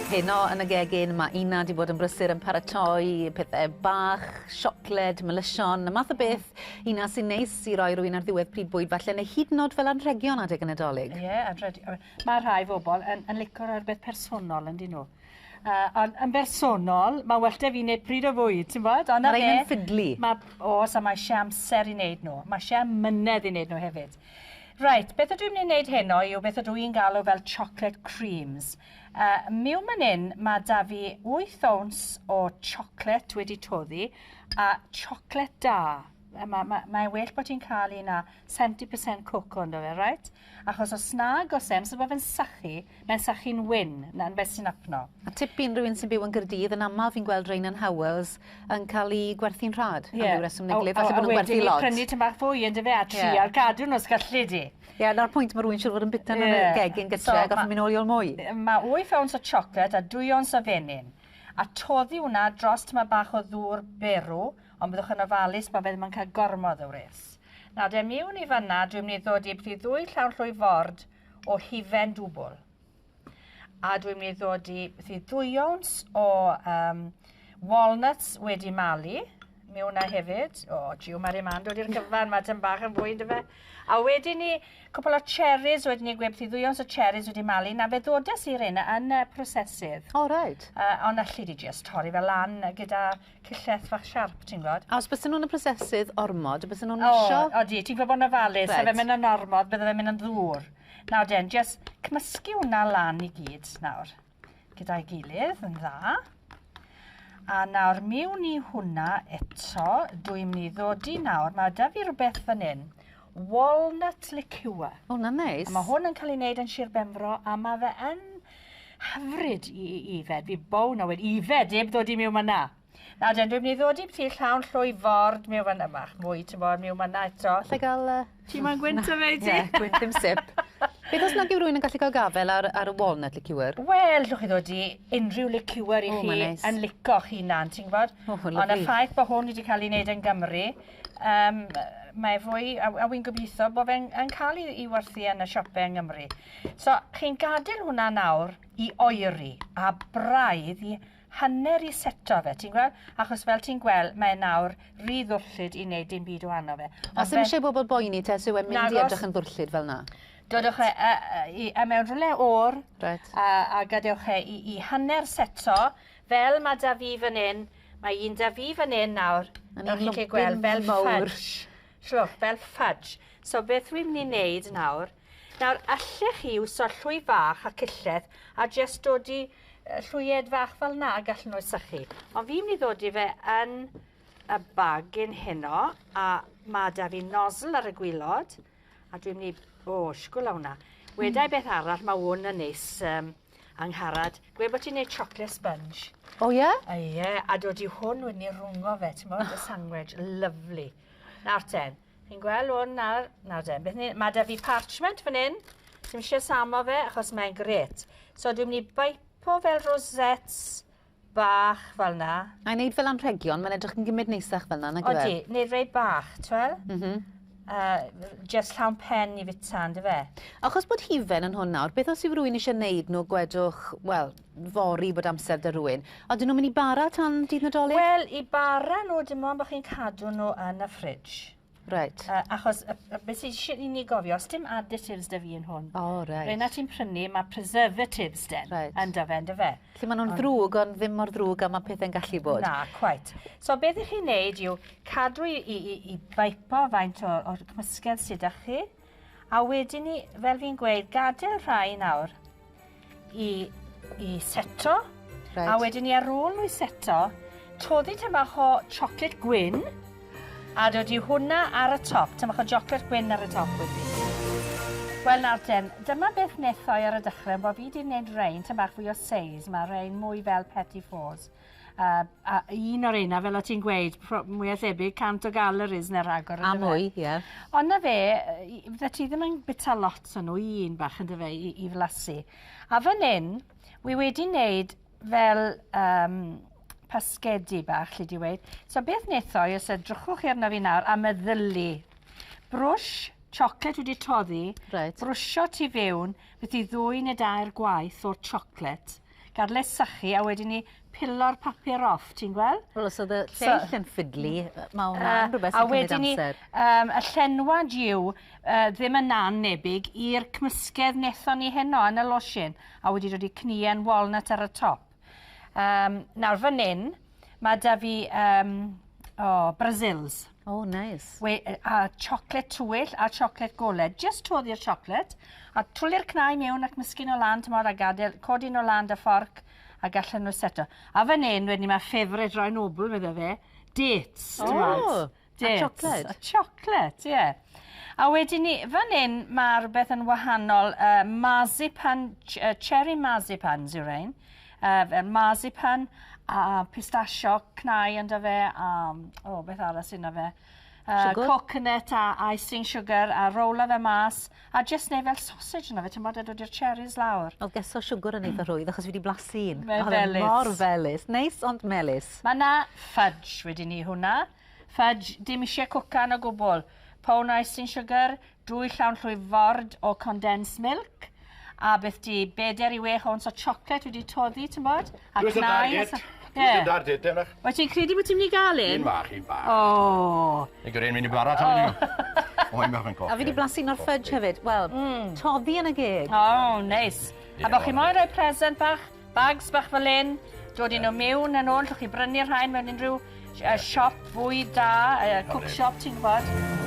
Heno yn y gegin ma' Ina 'di bod yn brysur yn paratoi pethe bach, siocled, melysion, y math o beth Ina sy'n neis i roi rywun ar ddiwedd pryd bwyd falle neu hyd yn o'd fel anrhegion adeg y Nadolig. Ie, anrheg- ma' rhai bobl yn yn lico rhoi rwbeth personol yndyn nhw. Uh, ond yn bersonol, mae well da fi wneud pryd o fwyd, ti'n bod? Ond Mae rhain yn ffidlu. Mae, oes, a mae eisiau amser i wneud nhw. Mae eisiau mynedd i wneud nhw hefyd. Right, beth ydw i'n mynd i wneud heno yw beth ydw i'n galw fel chocolate creams. Miwn man hyn, mae da fi 8 owns o chocolate wedi toddi a chocolate da. Mae'n ma, ma well bod ti'n cael un â 70% coco ynddo fe, right? Achos os nag os e, amser bod fe'n sychu, mae'n sychu'n wyn, na'n beth sy'n apno. A tip i unrhyw un sy'n byw yn Gaerdydd, yn aml fi'n gweld rhain yn Howells yn cael eu gwerthu'n rhad. Ie. Am ryw reswm neu gilydd, falle bod nhw'n gwerthu lot. A wedyn ni prynu tym bach fwy, yndyfe, a trial cadw nhw os gallu di. Ie, na'r pwynt, mae rhywun siŵr fod yn bita nhw yn y gegin gytre a gorfod mynd nôl i ôl mwy. Mae 8 owns o chocolate a 2 owns o fenyn. A toddi hwnna dros tyma bach o ddŵr berw, ond byddwch yn ofalus bod fe ddim yn cael gormod o wres. Nawr de, miwn i fanna, dwi'n mynd i ddod i byti ddwy llawn llwy ford o hufen dwbl. A dwi'n mynd i ddod i byti ddwy owns o um, walnuts wedi malu. Mi hwnna hefyd. O, jiw, mae'r un ma'n dod i'r cyfan, mae tym bach yn fwy, ynddo fe. A wedyn ni, cwpl o cherries, wedyn ni gweud beth i ddwy ons o cherries wedi malu. Na, fe ddodes i'r un yn y prosesydd. O, oh, right. Ond allu di just torri fel lan gyda cyllell fach siarp, ti'n gwybod. A os bys nhw'n y prosesydd ormod, bys nhw'n mysio? O, odi, ti'n gwybod bod yn ofalus, right. fe mynd yn ormod, bydde fe'n mynd yn ddŵr. Nawr den, just cymysgu hwnna lan i gyd nawr, gyda'i gilydd yn dda. A nawr miwn i hwnna eto, dwi'n mynd i ddodi nawr, mae da fi rhywbeth fan hyn, walnut liqueur. O, hwnna'n neis. A mae hwn yn cael ei wneud yn Sir Benfro, a mae fe yn hyfryd i ifed. Fi bow na wedi ifed, heb ddod i mewn yna. Nawr den, dwi'n mynd i ddod i byti llawn llwy ford mewn fan yma. Mwy, ti'n bod, mewn yna eto. Alla i gael... Ti'n moyn gwynt o fe i ti? Ie, gwynt ddim sip. Beth os nag yw rhywun yn gallu cael gafel ar y walnut liqueur? Wel, llwch chi ddod i unrhyw liqueur i O, chi mae'n neis. yn lico'ch hunan, ti'n gwybod? O, Ond y lyfli. ffaith bod hwn wedi cael ei wneud yn Gymru, mae fwy, a wy'n gobeithio bod fe'n yn cael ei werthu yn y siopau yng Nghymru. So, chi'n gadael hwnna nawr i oeri a braidd i hanner i seto fe, ti'n gweld? Achos fel ti'n gweld, mae nawr rhy ddwrllyd i wneud dim byd o anno fe. A sy'm eisiau bobl boeni te, os yw e'n mynd i Nagos. edrych yn ddwrllyd fel na? Dodwch e i mewn rhywle o'r a gadewch e i hanner seto, fel mae da fi fan hyn, mae un da fi fan hyn nawr, Yn nawr un chi'n gallu gweld, fel mawr. fudge. Slwch, fel fudge. So beth dwi'n mynd i wneud nawr, nawr allech chi wso llwy fach a cyllell a jyst dod i llwyed fach fel na a gallen nhw sychu. Ond fi'n mynd i ddod i fe yn y bagyn heno, a mae da fi nozzle ar y gwilod, a dwi'n mynd i... O, sgwl hwnna. Wedai beth arall, mae hwn yn neis angharad. Gweud bod ti'n neud chocolate sponge. O ie? A ie, a dod i hwn wedyn i rhwngo fe, ti'n bod, y sandwich, lovely. Nawr ten, chi'n gweld hwn nawr, nawr ten, beth ni, mae da fi parchment fan hyn, ti'n eisiau samo fe, achos mae'n gret. So dwi'n mynd i baipo fel rosettes bach fel na. A i wneud fel anrhegion, mae'n edrych yn gymryd neisach fel na, nag yw e? Odi, wneud rei bach, ti'n wel? Just llawn pen i fita, ynddo fe? Achos bod hufen yn hwn nawr, beth os yw rhywun eisiau gwneud nhw, gwedwch, wel, fory bod amser da rhywun, odyn nhw'n mynd i bara tan dydd Nadolig? Wel, i bara nhw, dim ond bod chi'n cadw nhw yn y fridge. Reit. Achos, beth sy'n eisiau i ni gofio, os dim additives da fi yn hwn. O, reit. Rheina ti'n prynu, mae preservatives den. Reit. Yn dyfe, yn dyfe. Felly maen nhw'n ddrwg, ond ddim mor ddrwg a mae pethau'n gallu bod. Na, quite. So beth ych chi'n neud yw cadw i baipo faint o'r cymysgedd sydd â chi, a wedyn ni, fel fi'n gweud, gadael rhai nawr i seto, a wedyn ni ar ôl nhw i seto, toddi tym bach o chocolate gwyn, a dod i hwnna ar y top, tym bach o chocolate gwyn ar y top wedyn. Wel nawr ten, dyma beth nethoi ar y dechrau, bod fi wedi gwneud rein, tym bach fwy o seis, mae rein mwy fel petit fours. A un o'r reina, fel o ti'n gweud, mwyaf thebyg, 100 o galories neu rhagor. A yndyfe? mwy, ie. Ond na fe, fydde ti ddim yn bita lot o nhw, un bach yn dyfe, i flasu. A fan hyn, wi wedi wneud fel pasgedi bach, lle di weud. So beth nethoi, os edrychwch chi arno fi nawr, a meddylu. Brwsh, chocolate wedi toddi, brwsio tu fewn, beth i 2 neu 3 gwaith o'r chocolate, Gadel e sychu a wedyn ni pilo'r papur off, ti'n gweld? Wel, os oedd y lleill yn ffidlu, mae hwnna'n rhywbeth A sy'n cymryd wedyn ni, amser. y llenwad yw ddim yn anebyg i'r cymysgedd nethon ni heno yn y losin, a wedi dod i cnuen walnut ar y top. Nawr fan hyn, mae da fi Brazils. Oh, nice. A chocolate tywyll a chocolate golau. Just toddi'r chocolate, a twli'r cnau mewn ac mysgu nhw lan, t'mod, a gadael, codi nhw lan 'da fforc, a gallen nhw seto. A fan hyn, wedyn ni, mae favourite Roy Noble, fydde fe, dates, t'mod. Oh, a Dates. chocolate. A chocolate, ie. Yeah. A wedyn ni, fan hyn, mae rhywbeth yn wahanol, marzipan, cherry marzipans yw'r ein. Marzipan a pistachio cnau ynddo fe, a, oh, beth arall sy'n yna fe? Sugar? Coconut a icing sugar a rola fe mas a just neu fel sausage yna fe, ti'n bod, a dod i'r cherries lawr. Oedd geso siwgr yn eitha rhwydd, achos fi wedi blasu un. Mae'n Oedd e'n felys. Mor felys. Neis ond melys. Mae na fudge wedyn ni hwnna. Fudge, dim eisiau cwcan o gwbl. Pound icing sugar, 2 llawn llwy ford o condensed milk, a beth di 4 i 6 owns o chocolate wedi toddi, ti'n bod? A Dwi'n cnau. target. Ie. Dwi'n target, ewch. Wyt ti'n credu bod ti'n mynd i gael un? Un bach, un bach. O. Ni gyda'n mynd i bara tan ni. O, un bach yn coffi. A fi wedi blasu un o'r fudge hefyd. Wel, toddi yn y geg. O, neis. A Ie, bod chi o. moyn rhoi present bach, bags bach fel un, dod i nhw mewn yn ôl, llwch chi brynu'r rhain mewn unrhyw siop fwyd da, cook shop, ti'n gwybod.